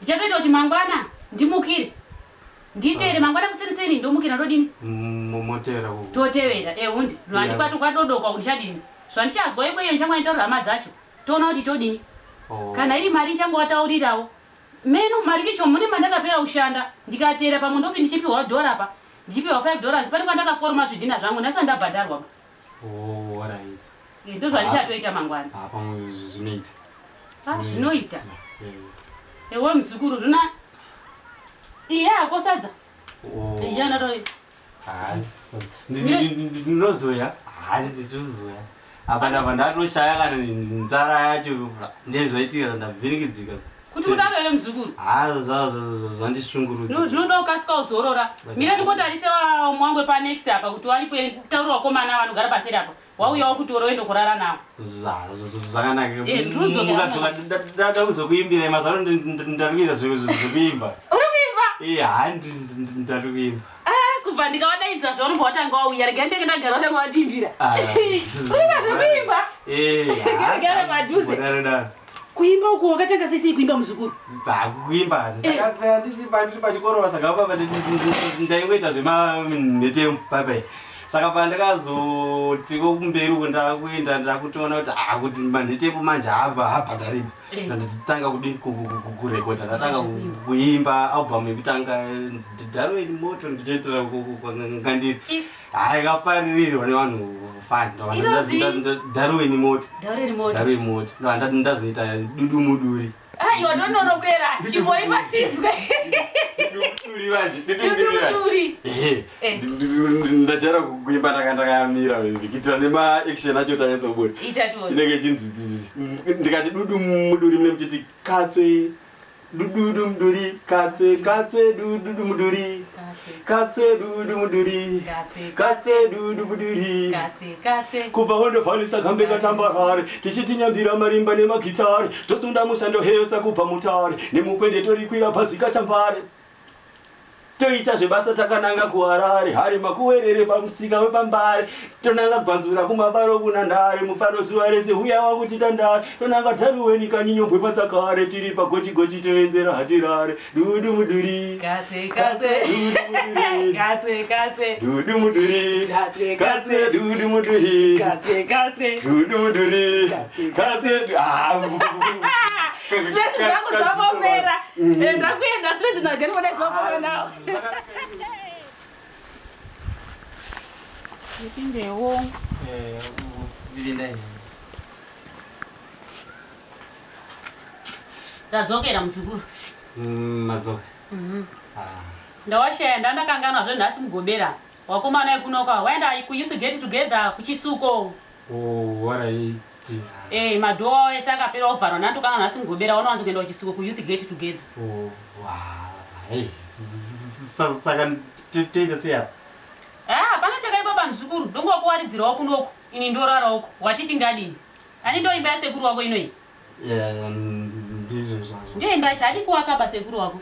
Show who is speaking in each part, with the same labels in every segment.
Speaker 1: Ndichatoita kuti mangwana ndimukire. Nditeere mangwana kuseniseni ndomukira ndodini?
Speaker 2: Motevera ku.
Speaker 1: Totevera ehundi. Handikwati kwadodoka ndichadini? Zvandichazwa ikweyo ndichangoitaurira hama dzacho. Toona kuti todini.
Speaker 2: Oh.
Speaker 1: Kana iri mari ndichangovataurirawo. Meno mari kicho mune mandakapera kushanda ndikateera pamwe ndopi ndichipiwa dhora apa ndichipiwa 5 dollars pane kwandakaforoma zvidhina zvangu ndasati ndabhadharwa ba.
Speaker 2: Oh, alright.
Speaker 1: Eh, ndozvandichatoita mangwana.
Speaker 2: Ah, pamwe zvinoita.
Speaker 1: Ah, zvinoita.
Speaker 2: Eh.
Speaker 1: Ewe muzukuru zvina iye hako sadza.
Speaker 2: Oh.
Speaker 1: Iye ndato
Speaker 2: Ah, ndinozoya. Hayi ndichizoya. Apa ndabva ndatoshaya kana nzara yacho ndezvaitika zvandavhirikidzika.
Speaker 1: Kuti kudaro here muzukuru?
Speaker 2: Ah, zvandishungurudza.
Speaker 1: No, zvinoda kukasika uzorora. Mira ndimbotarise wangu wepanext apa kuti waripo here kutaurira wakomana vanogara paseri apa. Wauyawo kutora uende kurara nawo.
Speaker 2: Zvakanaka.
Speaker 1: Eh, ndinodzokera.
Speaker 2: Mukadzoka ndada kuzokuimbira mazano ndari kuita zvekuimba.
Speaker 1: Uri kuimba?
Speaker 2: Eh, hayi ndari kuimba.
Speaker 1: Ah, kubva ndikavadaidza zvaunobva watanga wauya rega ndenge ndagara watanga wandiimbira.
Speaker 2: Ah.
Speaker 1: Uri zvekuimba?
Speaker 2: Eh,
Speaker 1: Gara padhuze.
Speaker 2: Daro daro.
Speaker 1: Kuimba uku wakatanga sei sei kuimba muzukuru?
Speaker 2: Kuimba.
Speaker 1: Eh.
Speaker 2: Ndiri pachikoro saka papa ndaingoita zvemanhetembo papai. Saka pandakazoti kumberi uko ndakuenda ndakutoona kuti ah kuti manhetembo manje habhadhariba.
Speaker 1: Eh.
Speaker 2: Ndatanga kudini kurekodha ndatanga kuimba album yekutanga Darwin Moto ndichoitira ngandiri. Hayi kafaririrwa nevanhu fani.
Speaker 1: Inozi?
Speaker 2: Darwin Moto.
Speaker 1: Daure remoto.
Speaker 2: Darwin Moto. Ndazoita dudu muduri.
Speaker 1: Aiwa ndononokera. Chimboimba tizwe.
Speaker 2: Dudumuduri manje.
Speaker 1: Dudumuduri.
Speaker 2: Ehe.
Speaker 1: Eh.
Speaker 2: Ndachara kuimba ndakamira kuitira nema-action acho tanyatsa kubuda.
Speaker 1: Ita tione.
Speaker 2: Inenge ichinzi ndikati dudu muduri mune muchiti katswe dudu muduri katswe katswe dudu muduri katswe dudu muduri
Speaker 1: Katswe,
Speaker 2: katswe dudu muduri
Speaker 1: Katswe, katswe.
Speaker 2: kubva hondovhalisa gambe katambarare tichitinyambira marimba nemagitare tosunda mushando hesa kubva mutare nemukwende torikwira bhazi kachambare toita zvebasa takananga kuharare hari makuwerere pamusika wepambare tonanga gwanzura kumabaro kuna ndare mufaro zuva rese huya wangu titandare tonanga dharuweni kanyinyombwe patsakare tiri pagochigochi toenzera hatirare dudu muduri
Speaker 1: Katswe, katswe.
Speaker 2: Dudu muduri.
Speaker 1: Katswe, katswe.
Speaker 2: Dudu muduri
Speaker 1: Katswe,
Speaker 2: katse
Speaker 1: katswe.
Speaker 2: dudu muduri
Speaker 1: Katswe, katswe.
Speaker 2: Dudu muduri
Speaker 1: Katse.
Speaker 2: katse ah
Speaker 1: Stress dzangu dzambopera. Eh, Ndakuenda stress ndagara kuda nawo. Ndipindewo. Ndadzokera muzukuru.
Speaker 2: Madzoka.
Speaker 1: Ndawashaya ndandakanganwa zve nhasi mugobera. Wakomana ekunoka waenda kuyouth get together kuchisuko.
Speaker 2: Waraiti.
Speaker 1: Eh, madhowa ese akapera ovharwa ndandokanganwa nhasi mugobera wanowanza kuenda kuchisuko kuyouth get together.
Speaker 2: Saka toita sei apa?
Speaker 1: Ah, hapana chakaipa pamuzukuru. Ndongokuwaridzirawo kunoku. Ini ndorara uko. Wati tingadini? Ani ndoimba yasekuru wako inoyi.
Speaker 2: Ndizvo zvazvo.
Speaker 1: Ndiyo imba yacho hadi kuwaka pa sekuru wako.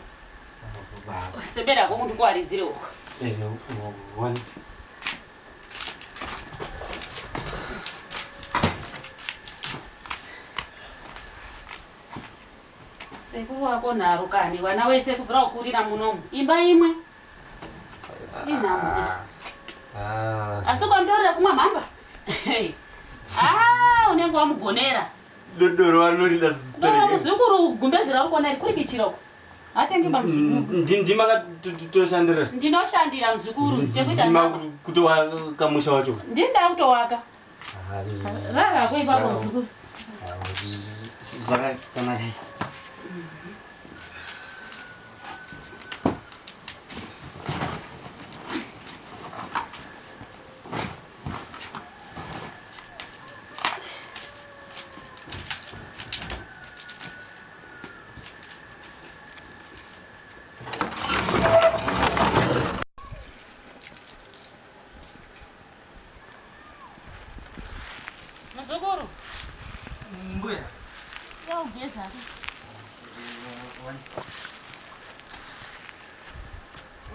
Speaker 1: Sebera ko ndikuwaridzire uko.
Speaker 2: One.
Speaker 1: Sekuru wako nharo kani vana wese kubvira kukurira munomu. Imba imwe. Inhamo. Asi ukamutaurira kumwa mhamba. Ah, unenge wamugonera.
Speaker 2: Doro vanorida
Speaker 1: Doro muzukuru gumbezi rauri kuona iri kuri kichira uko. Hatengi pamuzukuru.
Speaker 2: Ndimakatoshandira.
Speaker 1: Ndinoshandira muzukuru chekuita
Speaker 2: Ndima
Speaker 1: nhamo.
Speaker 2: kutowaka musha wacho.
Speaker 1: Ndini ndakutowaka. Rarako ipapo muzukuru.
Speaker 2: Zvakanaka.
Speaker 1: Muzukuru.
Speaker 2: Mbuya.
Speaker 1: Yaugeza.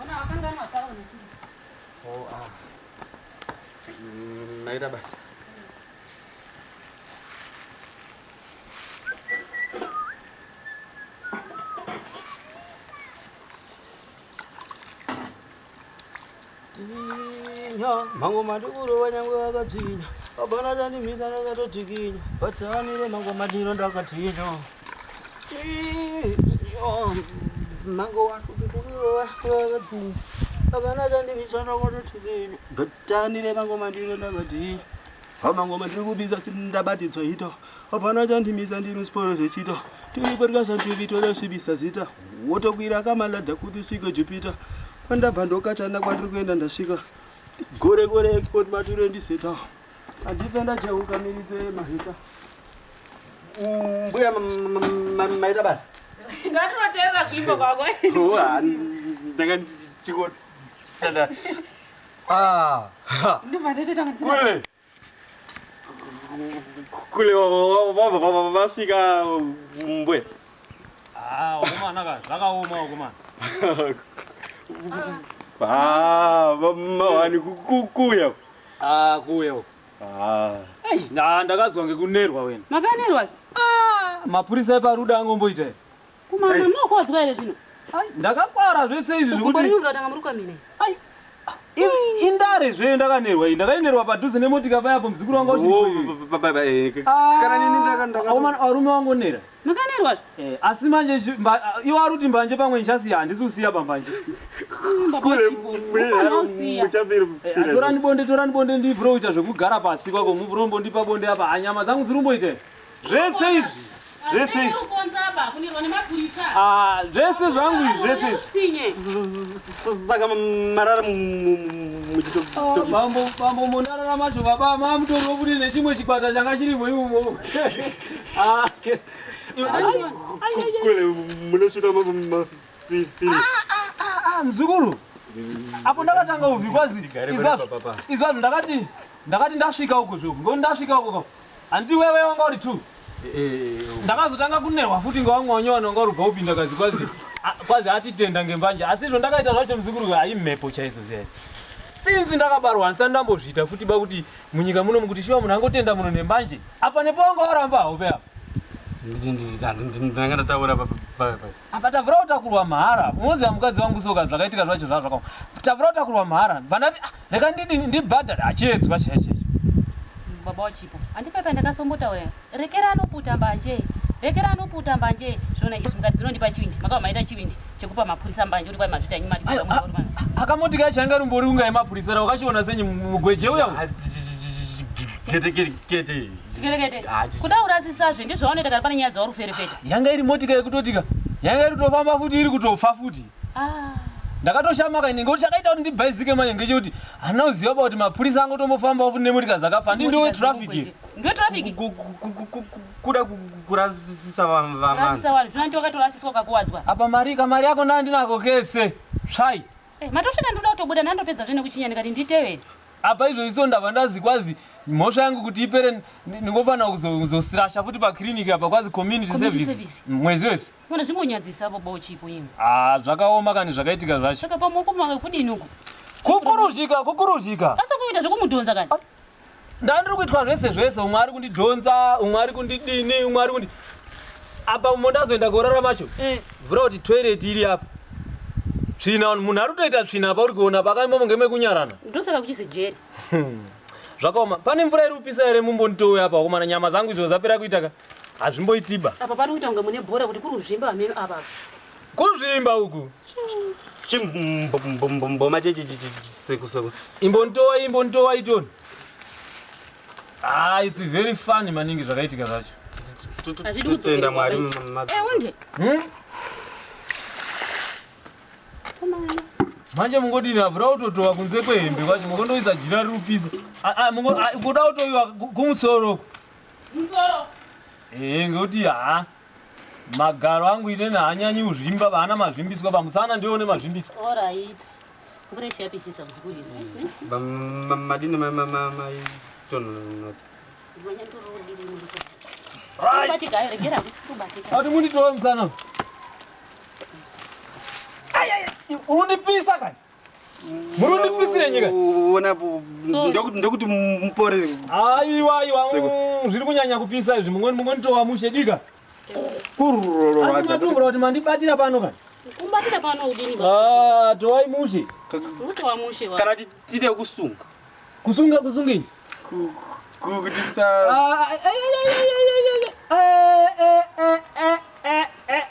Speaker 1: Ona wakanganwa tawo nesuru.
Speaker 2: Oh, ah. Maita basa. Tinya, mangoma ndikurova nyangwe vakadzinya. Hapana chandimisa ndakatotikinya. Batanire mangoma ndiro ndakatinya. Tinya, mangoma ndikurova vakadzinya. Hapana chandimisa ndakatotikinya. Batanire mangoma ndiro ndakatinya. Pamangoma ndiri kubisa ndabatidzwa ita. Hapana chandimisa ndiri musiporo zvechita. Tiripo rikasandivito rasvibisa zita. Wotokwira kamaladha kuti usvike Jupiter. Kwandabva ndokachana kwandiri kuenda ndasvika. Gore gore export mature ndiseta. Handife ndacheuka miridzo yemahita. Mbuya maita basa.
Speaker 1: Ndatoteerera kuimba kwako.
Speaker 2: Ndanga ndichikotanda. Ah. Kule. Kule vasvika mbuya.
Speaker 3: Ah, wakomana ka zvakaoma wakomana.
Speaker 2: Ah, mawani kukuya.
Speaker 3: Ah, kuuya uko.
Speaker 2: Ah.
Speaker 3: Ai, na ndakazwa ngekunerwa wena.
Speaker 1: Makanerwa?
Speaker 3: Ah, mapurisa eparuda angomboita here?
Speaker 1: Kumama munokuwadzwa here zvino?
Speaker 3: Ai, ndakakwara zvese izvi
Speaker 1: Gumbo
Speaker 3: zvekuti
Speaker 1: rino ndatanga muri kwamine.
Speaker 3: ai indare zveyo ndakanerwa iyi ndakainerwa padhuze nemotika payapo muzukuru wanga uchiri.
Speaker 2: Kana nini ndaka
Speaker 3: Akomana varume wangonera.
Speaker 1: Makanerwa?
Speaker 3: Eh, asi manje iwo ari kuti mbanje pamwe ndichasiya handisi kusiya pambanje.
Speaker 1: Kule mausiya.
Speaker 3: Eh, torani bonde torani bonde ndibvuro kuita zvekugara pasi kwako mubvuro ndipa bonde apa hanyama dzangu dziri kumboita here? Zvese izvi zvese izvi
Speaker 1: Kukonza apa kunerwa nemapurisa.
Speaker 3: Ah, zvese zvangu izvi zvese izvi
Speaker 1: Utsinye.
Speaker 2: Saka marara muchitokisi.
Speaker 3: Bambo bambo mundarara macho baba mamutoriwo kuti nechimwe chikwata changa chirimo imomo. Ah,
Speaker 2: Kule munosvika mafiri.
Speaker 3: ah, muzukuru apo ndakatanga ubvi kwazi
Speaker 2: Ndigare
Speaker 3: izvazvo
Speaker 2: pano papa.
Speaker 3: izvazvo ndakati ndakati ndasvika uko zvoku ngoni ndasvika uko handiti wewe wanga uri two ndakazotanga kunerwa futi ngewamwe wanyowani wanga uri ubva kupinda kazi kwazi kwazi atitenda ngembanje asi izvo ndakaita zvacho muzukuru hayi mhepo chaizo ziyai sinzi ndakabarwa handisati ndambozviita futi ba kuti munyika muno mukuti shuwa munhu angotenda munhu nembanje apa nepo wanga waramba hope apa
Speaker 2: Ndanga ndataura papa.
Speaker 3: apa tabvira kutakurwa mahara unoziva mukadzi wangu soka zvakaitika zvacho zvazvakaoma tabvira kutakurwa mahara bva ndati "Ah, reka ndidi ndibhadhare achiedzwa chaicho chaicho
Speaker 1: Baba wachipo. Handipaipa ndakasombotaura. Rekera anoputa mbanje. Rekera anoputa mbanje. Zvona izvi mukadzi dzinondipa chiwindi. Makava maita chiwindi chekupa mapurisa mbanje kuti kwai mazvita nyima
Speaker 3: Ayo, akamotika yacho yanga rimbori kunga yemapurisa ra wakachiona senyi mugweje uya uyu.
Speaker 2: Kete kete kete.
Speaker 1: Chikerekete. Kuda urasisazve ndizvo vanoita kana pane nyaya dzauri kuferefeta.
Speaker 3: Yanga iri motika yekutotika yanga iri kutofamba futi iri kutofa futi.
Speaker 1: Ah.
Speaker 3: Ndakatoshama kaini ngekuti chakaita kuti ndibhaizike manje ngechekuti handina kuziva pa kuti mapurisa angotombofambawo futi nemotika dzakafa ndi ndiwe traffic iri.
Speaker 1: Ndiwe traffic.
Speaker 2: Kuda kurasisa vanhu.
Speaker 1: Kurasisa vanhu. Zvino ndi wakatorasiswa ukakuwadzwa.
Speaker 3: Apa mari kamari yako ndandinako kese tsvai.
Speaker 1: Eh, matosvika ndoda kutobuda ndandopedza zve nekuchinya ndikati nditevere.
Speaker 3: Apa izvo iso ndabva ndazi kwazi mhosva yangu kuti ipere ndingofanira kuzosirasha futi pakiriniki apa kwazi community
Speaker 1: Community
Speaker 3: service
Speaker 1: service.
Speaker 3: mwezi wese.
Speaker 1: Mona zvingonyadzisa baba uchipo imwe.
Speaker 3: Ah, zvakaoma kani zvakaitika zvacho.
Speaker 1: Saka pamoko mange kudini uku?
Speaker 3: Kukuruzhika kukuruzhika.
Speaker 1: Asa kuita zvekumudhonza kani.
Speaker 3: Ndandiri kuitwa zvese zvese umwe ari kundidhonza umwe ari kundidini umwe ari kundi apa umo ndazoenda korara macho.
Speaker 1: Eh.
Speaker 3: Vhura kuti toilet iri apa. Tsvina munhu ari kutoita tsvina apa uri kuona pakaimomo ngemekunyarana.
Speaker 1: Ndosaka kuchizi jeri.
Speaker 3: Zvakaoma. Pane mvura iri kupisa here mumbonditouya apa wakomana nyama dzangu izvo dzapera kuita ka. Hazvimboitiba.
Speaker 1: Apa pari kuita kunge mune bhora kuti kuri kuzvimba hameno apa.
Speaker 3: Kuzvimba uku.
Speaker 2: Chimboma chechi seku seku.
Speaker 3: Imbonditowa imbonditowa itoni. Ah, it's very funny maningi zvakaitika zvacho.
Speaker 1: Hazvidi
Speaker 2: Tenda Mwari.
Speaker 1: kudzokerwa. Eh, unje. Komana.
Speaker 3: Manje mungodini avhura kutotowa kunze kwehembe kwacho mukondoisa jira riri kupisa. Kuda kutoiwa kumusoro.
Speaker 1: Musoro.
Speaker 3: Eh, ngekuti ha magaro angu inene haanyanyi kuzvimba haana mazvimbiswa pamusana ndiwo une mazvimbiswa.
Speaker 1: All right. Mvura ichapisisa muzukuru ino.
Speaker 2: Madini maitononotsa.
Speaker 1: Kubatika ayo regera kubatika.
Speaker 3: Ati munditowe musana. Ai, ai, urundipisa kani? Murundipisire nyika.
Speaker 2: Ona
Speaker 1: Sorry.
Speaker 2: ndokuti mupore.
Speaker 3: Aiwa aiwa
Speaker 2: Seko.
Speaker 3: zviri kunyanya kupisa izvi mungonditowa mushe dika. Asi
Speaker 2: Kurorwadza.
Speaker 3: matumbura kuti mandibatira pano kani?
Speaker 1: Kubatira pano udini baba.
Speaker 3: Ah, towai mushe.
Speaker 1: Kuti wamushe wa.
Speaker 2: Kana tiite kusunga.
Speaker 3: Kusunga kusungenyi?
Speaker 2: Kuti musa
Speaker 3: Ah, ai, ai, ai, ai, ai, ai, ai, ai, ai, ai, ai.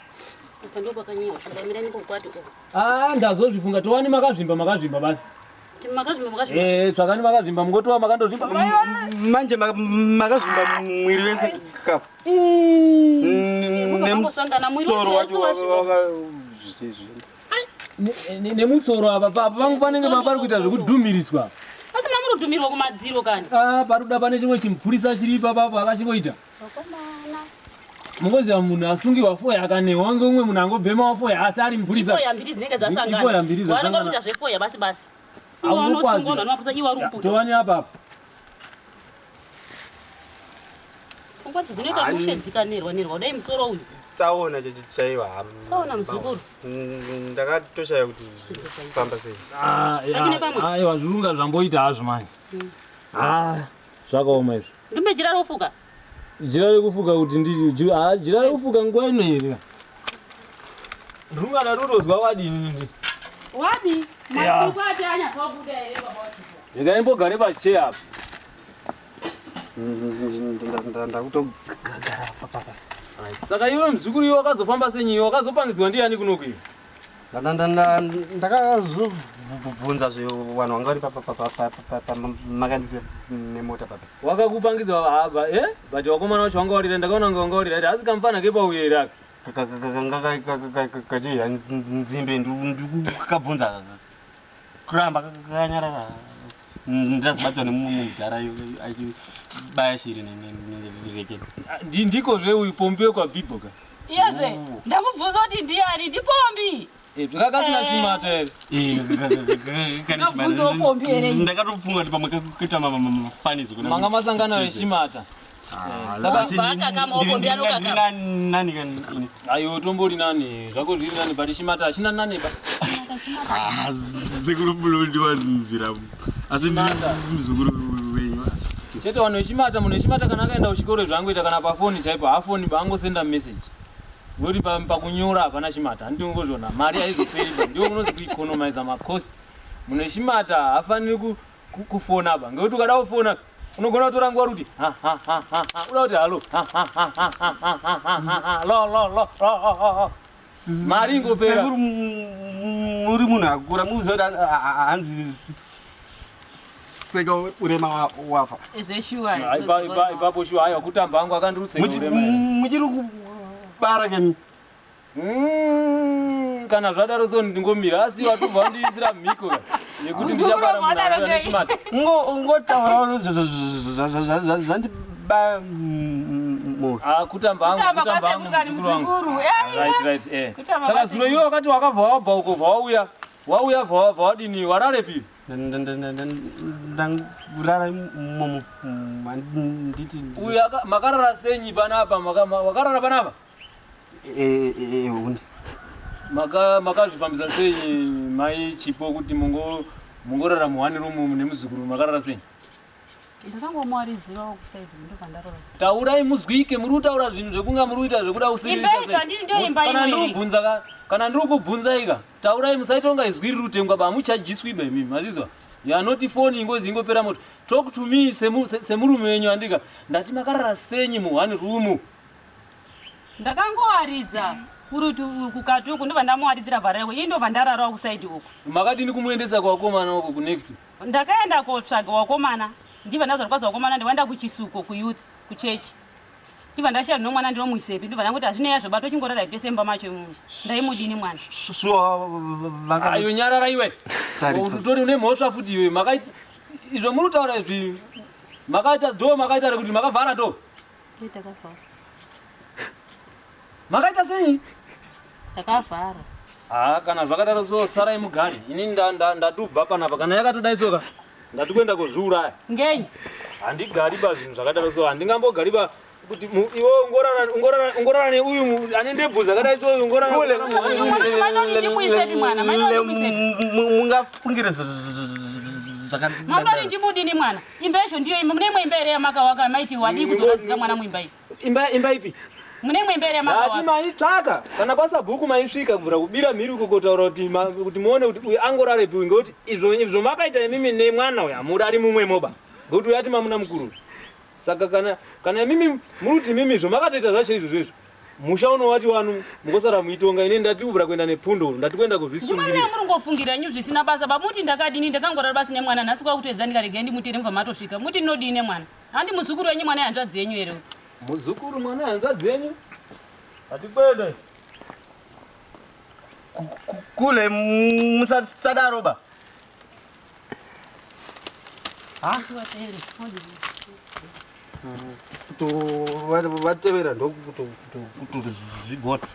Speaker 1: Apa ndo pakanyanya kuzvimba mira nimbokwati uko.
Speaker 3: Ah, ndazozvifunga towani makazvimba makazvimba basi.
Speaker 1: Ti makazvimba makazvimba.
Speaker 3: Eh, tsvakani makazvimba mungotowa makandozvimba.
Speaker 2: Manje makazvimba mwiri wese kapo.
Speaker 1: Mubva mangosangana mwiri
Speaker 2: Nemusoro
Speaker 1: wese
Speaker 2: wacho
Speaker 1: wazvimba.
Speaker 3: Nemusoro apa pa pangu panenge pari kuita zvekudhumiriswa.
Speaker 1: Asi mamurudhumirwa kumadziro kani.
Speaker 3: Ah, paruda pane chimwe chimupurisa chiri ipapapo akachingoita.
Speaker 1: Vakomana.
Speaker 3: Mungoziva munhu asungiwa foya akanehwa ngeumwe munhu angobhema wafoya asi ari mupurisa.
Speaker 1: Ifoya mbiri dzinenge dzasangana.
Speaker 3: Ifoya mbiri dzasangana.
Speaker 1: Vanonga kuita zvefoya basi basi. Iwe
Speaker 3: Haunokwazi.
Speaker 1: unosungwa nemapurisa iwe uri kuputa.
Speaker 3: Towani apa apa.
Speaker 1: Pfungwa idzi dzinoita
Speaker 2: Hai.
Speaker 1: mushe dzikanerwa nerwa kudai musoro uyu.
Speaker 2: Tsaona chaiwa.
Speaker 1: Tsaona muzukuru.
Speaker 2: Ndakatoshaya kuti famba sei.
Speaker 3: Ah, ya,
Speaker 1: Pachine pamwe?
Speaker 3: Aiwa zvirunga zvamboita hazvo manje. Ah, zvakaoma izvo.
Speaker 1: Ndimbe jira rofuka.
Speaker 3: Jira rekufuka kuti ndi ah, jira rekufuka nguva ino here? Ndunga ndarurozwa wadini ndi.
Speaker 1: Wadi.
Speaker 3: Ya.
Speaker 1: Masuku ati anyatsobuda here baba wachipo.
Speaker 3: Ndikaimbogare pacheya apa.
Speaker 2: Ndakutogara papasi.
Speaker 3: Saka iwe muzukuru iwe wakazofamba senyi iwe wakazopangidzwa ndiani kunoku iwe?
Speaker 2: Ndakazobvunza zve vanhu vanga vari pamakandise nemota papa.
Speaker 3: Wakakupangidzwa haba eh? But wakomana wacho wanga warira ndakaona kunge wanga warira asi kamufana kepauya here aka.
Speaker 2: Kachiya nzimbe ndikukabvunza kuramba kakanyarara. Ndazobatswa nemumudhara achibaya shiri nerekeni.
Speaker 3: Ah, Ndikozve uyu pombi wekwabhibho ka.
Speaker 1: Iyezve ndamubvunza kuti ndiani ndipombi.
Speaker 3: Eh, kakasina
Speaker 1: Eh.
Speaker 3: chimata here.
Speaker 1: Ndakabvunzawo pombi here.
Speaker 2: Ndakatofunga kuti pamwe kakuita mafanizo.
Speaker 3: Manga masangana vechimata. Saka-
Speaker 2: nani kani
Speaker 3: Aiwa tombori nani zvako zviri nani but chimata hachina nani ba.
Speaker 2: Sekuru munondiwa nzira asi ndiri muzukuru wenyu asi
Speaker 3: Chete vanhu vechimata munhu wechimata kana akaenda kuchikoro zvaangoita kana pafoni chaipo hafoni ba angosenda message. Ngekuti pakunyora hapana chimata handiti ungozviona mari haizoperi ba ndiko kunozi kueconomiza macost. Munhu wechimata haafaniri kufona ba ngekuti ukada kufona unogona kutora nguva kuti ha ha ha ha ha uda kuti halo ha ha ha ha ha ha ha ha ha ha lo lo lo lo lo, lo. Mari ingopera.
Speaker 2: Sekuru muri munhu akura muziva kuti hanzi seka urema wafa.
Speaker 1: Zveshuwa.
Speaker 3: Ipapo shuwa aiwa kutamba hangu akandiruseka urema here.
Speaker 2: Muchiri kubara kemi.
Speaker 3: Kana zvadaro so ndingomira asi watobva wandiisira mhiko ka yekuti
Speaker 1: Muzukuru
Speaker 3: ndichabara munhu
Speaker 1: wadaro
Speaker 3: anouya
Speaker 1: ngei?
Speaker 3: nechimata.
Speaker 2: Ngotaura zvandibaya moyo.
Speaker 3: Ah, kutamba hangu
Speaker 1: Kutamba
Speaker 3: kutamba hangu
Speaker 1: kwasekuru kani
Speaker 3: muzukuru wangu.
Speaker 1: muzukuru. Eh,
Speaker 3: Right, right, eh.
Speaker 1: Kutamba
Speaker 3: Saka
Speaker 1: kwasekuru.
Speaker 3: zuro iwe wakati wakabva wabva uko bva wauya wauya bva bva wadini wararepi?
Speaker 2: Ndangurara imomo handiti
Speaker 3: Uyu makarara senyi panapa wakarara panapa?
Speaker 2: hundi.
Speaker 3: Makazvifambisa senyi mai Chipo kuti mungorara muhani room nemuzukuru makarara senyi?
Speaker 1: Ndakangomuwaridzirawo kusaidi ndobva ndarora.
Speaker 3: Taurai muzwike muri kutaura zvinhu zvekunga muri kuita zvekuda kusiririsa
Speaker 1: Imba icho handiti ndiyo imba
Speaker 3: Kana
Speaker 1: imwe
Speaker 3: ndiri
Speaker 1: here?
Speaker 3: kubvunza ka kana ndiri kubvunza ika taurai musaita kunga izwi riri kutengwa ba hamuchajiswi ba imimi mazvizwa. You are not phone ingozi ingopera moto. Talk to me semurume wenyu andika. Ndati makarara senyi muhani room.
Speaker 1: Ndakangowaridza kuruti kukati uku ndobva ndamuwaridzira bvareko ii ndobva ndararawo kusaidi uku.
Speaker 3: Makadini kumuendesa kwakomana uko kunext.
Speaker 1: Ndakaenda kotsvaga wakomana ndibva ndazwa kwazi wakomana ndiwaenda kuchisuko kuyouth kuchechi. Ndibva ndashaya zvino mwana ndinomuisepi ndibva ndangoti hazvinei hazvo bato chingorara tese mumba macho imomo. Ndaimudini mwana.
Speaker 2: Shuwa
Speaker 3: Ayo nyarara iwe.
Speaker 2: Tarisa.
Speaker 3: Utori une mhosva futi iwe. Makaita izvo muri kutaura izvi makaita do makaita rekuti makavhara do.
Speaker 1: Takavhara.
Speaker 3: Makaita sei?
Speaker 1: Takavhara.
Speaker 3: Ah, kana zvakadaro so sarai mugare. Ini ndatubva panapa kana yakatodai soka ndati kuenda kozviuraya.
Speaker 1: Ngei?
Speaker 3: Handigari pa zvinhu zvakadaro so handingambogari pa kuti iwe ungorara neuyu ane ndebvu dzakadai so ungorara
Speaker 1: Ndimuisepi mwana, maina ndimuisepi.
Speaker 2: Mungafungire
Speaker 1: Mangwani ndimudini mwana. Imba yacho ndiyo imba mune imwe imba here yamakawaka maiti wadii kuzoradzika mwana muimba iyi.
Speaker 3: Imba ipi?
Speaker 1: Mune mwembe here
Speaker 3: Ndati
Speaker 1: yamakawaka?
Speaker 3: maitsvaka kana kwasabhuku maisvika kubvira kubira mhiri uko kotaura kuti kuti muone kuti uyu angorarepi uyu ngekuti izvo izvo makaita imimi nemwana uyu hamurari mumwemoba ngekuti uyu ati mamuna mukuru. Saka kana kana imimi muri kuti imimi izvo makatoita zvacho izvozvo izvo musha unowati wanu mukosara muitonga ini ndati kubvira kuenda nepundo ndati kuenda kuzvisungirira.
Speaker 1: Ndimamuna muri ngofungira nyu zvisina basa bamuti ndakadini ndakangorara basi nemwana nhasi kwakutoedza ndikaregai ndimutere mubva matosvika muti ndinodii nemwana handi muzukuru wenyu mwana hanzvadzi yenyu here uyu?
Speaker 3: Muzukuru mwana hanzvadzi yenyu atikwede.
Speaker 4: Kule musadaro ba. Vatevera ndokutozvigona.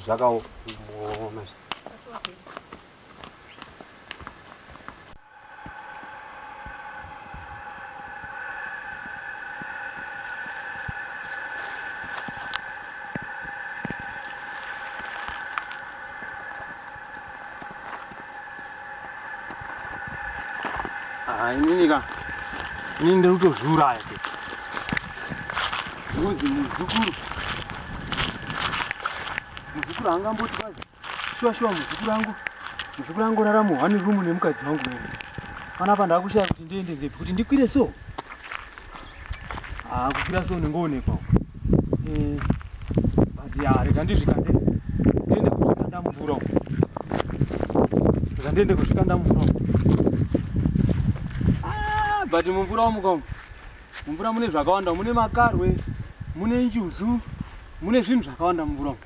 Speaker 4: Zvakaoma.
Speaker 3: Ah, inini ka inini ndiri kutozviuraya ke unzi muzukuru muzukuru haangamboti kwazi shuwa shuwa muzukuru angu muzukuru angu rara muhwani rumu nemukadzi wangu here panapa ndakushaya kuti ndiende ngepi kuti ndikwire so ah kukwira so ndingoonekwa uko eh but ya rega ndizvikande ndiende kuzvikanda mumvura uko rega ndiende kuzvikanda mumvura uko ah but mumvura umu kamu mumvura mune zvakawanda mune makarwe mune njuzu mune zvinhu zvakawanda mumvura umu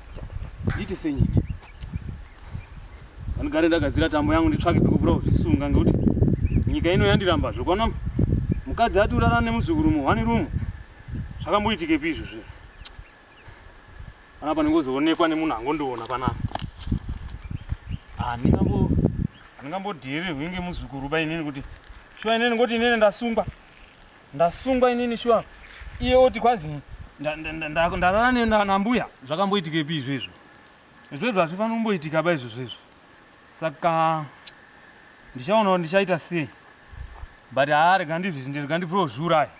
Speaker 3: ndiite senyini Ndigare ndagadzira tambo yangu nditsvake pekuvhura kuzvisunga ngekuti nyika ino yandiramba zvekwana mukadzi ati urara nemuzukuru muhwani room zvakamboitikepi izvo zve panapa ndingozoonekwa nemunhu angondiona panapa handingambodheererwi ngemuzukuru ba inini kuti shuwa inini ngoti inini ndasungwa ndasungwa inini shuwa iye oti kwazi ndarara nambuya zvakamboitikepi izvo izvo Izvozvo hazvifaniri kumboitika ba izvozvo izvo. Saka ndichaona kuti ndichaita sei. But haa rega ndizvi rega ndibvire kuzviuraya.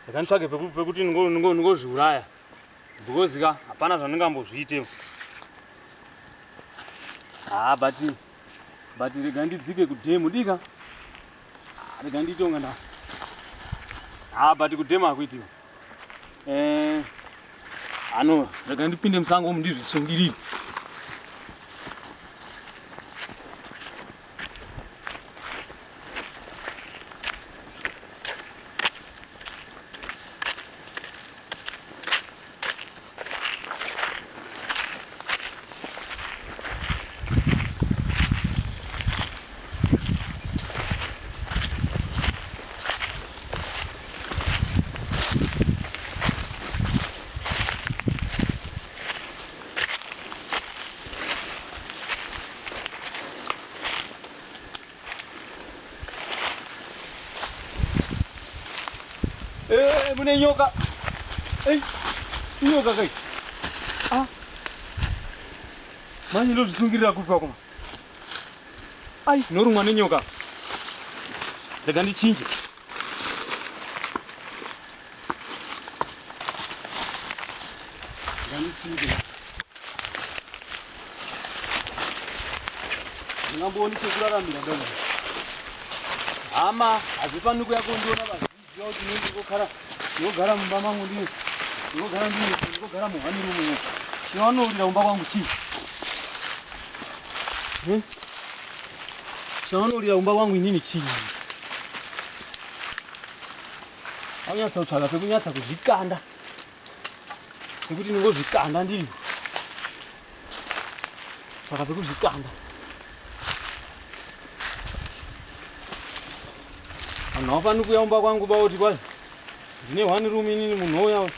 Speaker 3: Rega nditsvage pekuti ndingozviuraya. Because ka hapana zvandingambozviitewo. Haa but but rega ndidzike kudhemu dika. Rega ndiitonga nda. Haa but kudhemu hakuitiwa. Eh, ano rega ndipinde musango umu ndizvisungirire. Eh, mune nyoka. Ei, inyoka kai. Ah. Manje ndozvisungirira kupi akoma? Ai, norumwa nenyoka. Rega ndichinje. Rega ndichinje. Ndingambooni chekuraramira dada. Hama, hadzifaniri kuuya kundiona vaziva kuti ini ndingogara ndingogara mumba mangu ndiri ndingogara ndiri ndingogara muhwani rumu. Chinonorira kumba kwangu chii? Eh? Chaunorira kumba kwangu inini chii? Aunyatsa kutsvaga pekunyatsa kuzvikanda. Pekuti ndingozvikanda ndiri. Tsvaga pekuzvikanda. Vanhu havafaniri kuuya kumba kwangu baoti kwai ndine one room inini munhu ouya.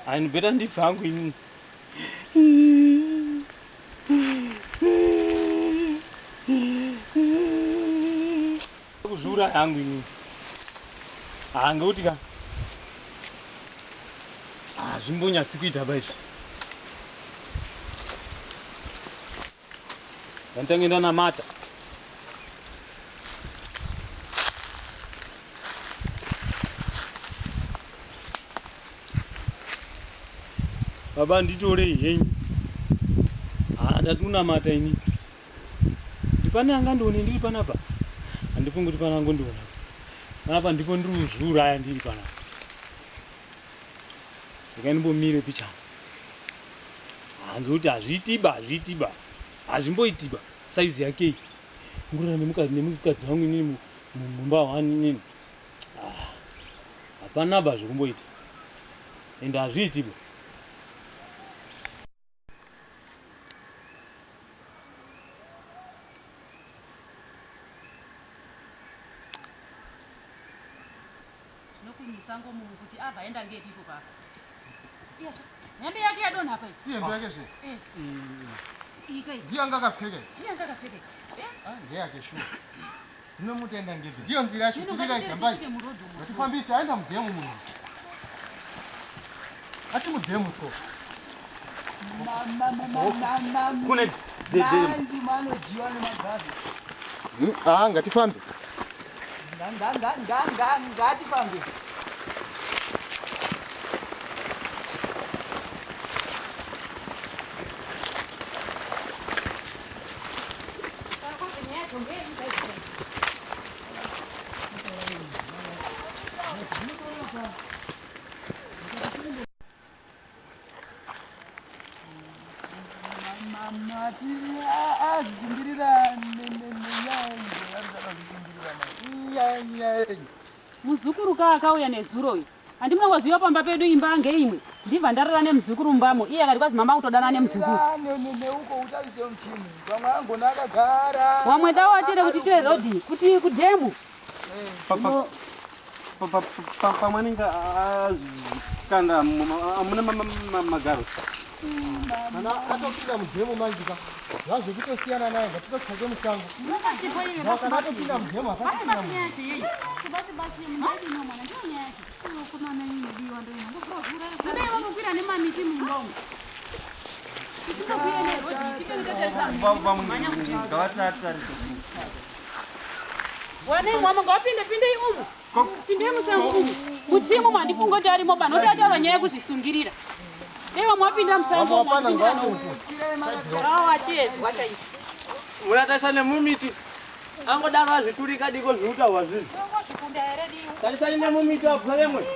Speaker 3: Ayi better ndife hangu inini. Kuzviuraya hangu inini. Ah, ngekuti ka hazvimbonyatsi kuita ba izvi. Ndanditange ndanamata. Baba nditorei henyu. Ndati unamata ini. Kuti pane angandione ndiri panapa? Handifungi kuti pane angondiona. Panapa ndipo ndiri kuzviuraya ndiri panapa. Regai ndimbomire pichana. Hanzi kuti hazviitiba, hazviitiba. Hazvimboitiba. Saizi yake iyi. Ngurira nemukadzi nemukadzi wangu inini mumba wani inini. Hapana ba zvekumboita. Ende hazviitiba.
Speaker 1: Nokunyisa ngomunhu kuti abva aenda ngepi ipo papa. Iyazve hembe yake yadonha apa iyi.
Speaker 5: Ihembe yake zve.
Speaker 1: Eh. Iyi kai.
Speaker 5: Ndiyo anga akapfeka.
Speaker 1: Ndiyo anga akapfeka. Eh?
Speaker 5: Ah, ndeyake shuwa. Ndinomutenda ngepi. Ndiyo nzira yacho tiri right jambai. Ngatifambise aenda mudhemu munhu. Ati mudhemu so.
Speaker 2: Kune dhedhemu.
Speaker 5: Ah, ngatifambe.
Speaker 4: Ngatifambe.
Speaker 1: Muzukuru ka akauya nezuro uyu. Handimuna waziva pamba pedu imba ngeimwe. Ndibva ndarara nemuzukuru mumbamo. Iye akati kwazi mama kutodana nemuzukuru.
Speaker 4: Neuko utarise muchini. Pamwe angona akagara.
Speaker 1: Wamwe tawatire kuti tire rodhi kuti kudhemu.
Speaker 2: Pamwe anenge azvikanda amuna magaro.
Speaker 5: Kana atopinda mudhemu manje ka. Zvazvekutosiyana naye ngatitotsvake musango. Kana atopinda mudhemu akasiyana munhu.
Speaker 1: Wanei mwama ngawapinde pindei umu. Pindei musango umu. Muchimu mwandifunga kuti arimo pano kuti ataura nyaya yekuzvisungirira. Dei vamwe wapinda musango umu
Speaker 5: Hapana
Speaker 1: wapindira noumu.
Speaker 5: ngauku.
Speaker 2: Munatasha nemumiti. Angodaro azviturika diko zviutaurwa zvinhu. Tarisai nemumiti wapweremwe.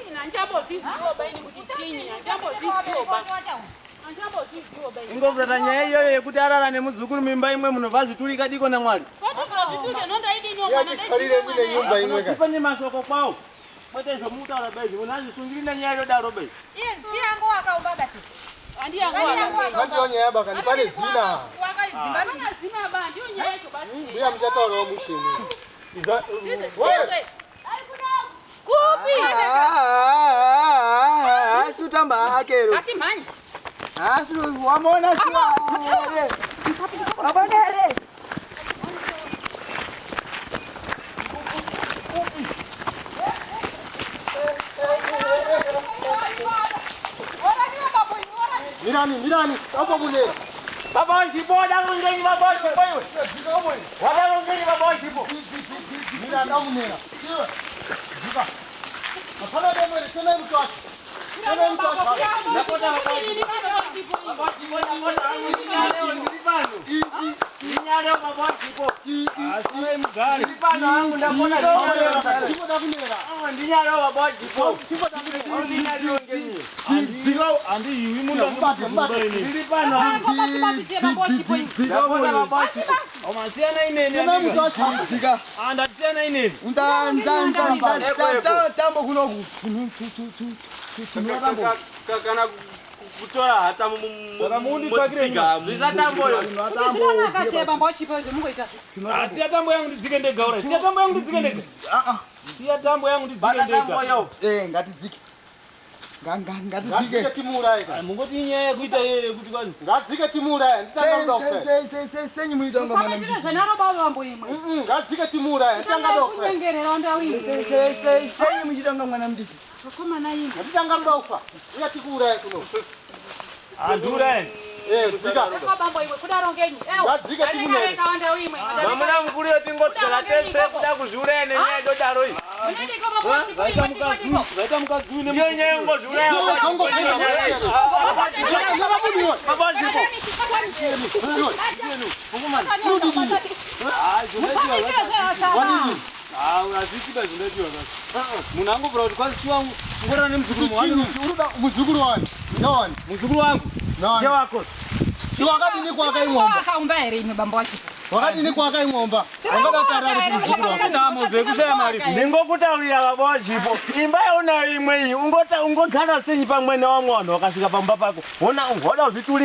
Speaker 2: Ingobvurata nyaya iyoyo yekuti arara nemuzukuru mimba imwe munobva azviturika diko namwari.
Speaker 5: Yachikarire mine nyumba imwe ka.
Speaker 2: Tipe nemashoko kwawo. Kwete zvomutaura bedzi. Munhu azvisungiri nenyaya yodaro bedzi.
Speaker 5: Handiyo nyaya baka ndipane zina. Mbuya muchataurawo mushini.
Speaker 1: Kupi?
Speaker 4: Asi utamba akero.
Speaker 1: Ngatimhanye.
Speaker 4: Asi wamona shuwa. Wabona here?
Speaker 5: Mirani, mirani, apo kunera.
Speaker 2: Baba wachipo, dakungenyi baba wachipo iwe. Wadakungenyi baba wachipo.
Speaker 5: Mirani, akunera. Iwe. Dzika. Hapana demo ere, temai muti wacho. Temai muti wacho.
Speaker 2: Ndapota baba wachipo. Baba wachipo, ndapota. Ndinyareo, ndiri pano. Ndinyareo baba wachipo.
Speaker 3: Asirai mugare.
Speaker 2: Ndiri pano hangu, ndapota ndinyareo.
Speaker 5: Chimboda kunera.
Speaker 2: Ndinyareo baba wachipo. Ndinyareo ngenyi.
Speaker 3: Handiyiwi munda
Speaker 5: Mubate, mubate.
Speaker 2: Ndiri pano hangu. Ndapota baba wachipo.
Speaker 3: Masiyana ineni.
Speaker 5: Temai muti wacho.
Speaker 4: Dzika.
Speaker 3: Ndatisiyana ineni.
Speaker 4: Tambo kunoku.
Speaker 2: Kana kutora hata
Speaker 3: Saka munditsvakire nyama.
Speaker 2: Zvisatamboyo.
Speaker 3: Siya tambo yangu ndidzike ndega ura. Siya tambo yangu ndidzike ndega. Siya tambo yangu ndidzike
Speaker 2: Bata
Speaker 3: ndega.
Speaker 2: tamboyo.
Speaker 4: Eh, ngatidzike. Ngatidzike.
Speaker 5: Ngadzike timuuraye ka.
Speaker 3: Mungoti inyaya yekuita yeye yekuti kwazi.
Speaker 5: Ngadzike timuuraye. Nditanga kuda kufa.
Speaker 4: Senyi muita kunga mwana mudiki.
Speaker 5: Ngadzike timuuraye. Nditanga kuda kufa.
Speaker 4: Senyi muchiita kunga mwana mudiki.
Speaker 5: Nditanga kuda kufa. Uya tikuuraye kuno.
Speaker 3: Handiuraye.
Speaker 5: Eh, dzika. Ngadzike timunere.
Speaker 2: Vamuna mukuru yotingotora tese kuda kuzviuraya nenyaya yodaro iyi.
Speaker 1: Unodiko baba wachipo
Speaker 3: Vaita
Speaker 1: iwe
Speaker 3: mukadzi
Speaker 1: ndiko.
Speaker 3: vaita mukadzi une
Speaker 6: Ndiyo nyaya yongozviuraya baba wachipo.
Speaker 3: Hazvisi zvinoitiwa munhu angobvura kuti kwazi wangu ngorana nemuzukuru wangu.
Speaker 5: Muzukuru wani nawani?
Speaker 3: Muzukuru wangu.
Speaker 5: Nawani?
Speaker 6: Ndewako.
Speaker 5: Wakadini kwakaimwomba?
Speaker 7: Wakaumba here imwe bambo wacho?
Speaker 5: Wakadini kwakaimwomba? Wangada tarari muzukuru wako.
Speaker 3: Nhamo dzekushaya mari.
Speaker 6: Ndingokutaurira baba wachipo, imba yaunayo imwe iyi, ungogara senyi pamwe nevamwe vanhu vakasvika pamba pako, wona hoda kuzvitulika.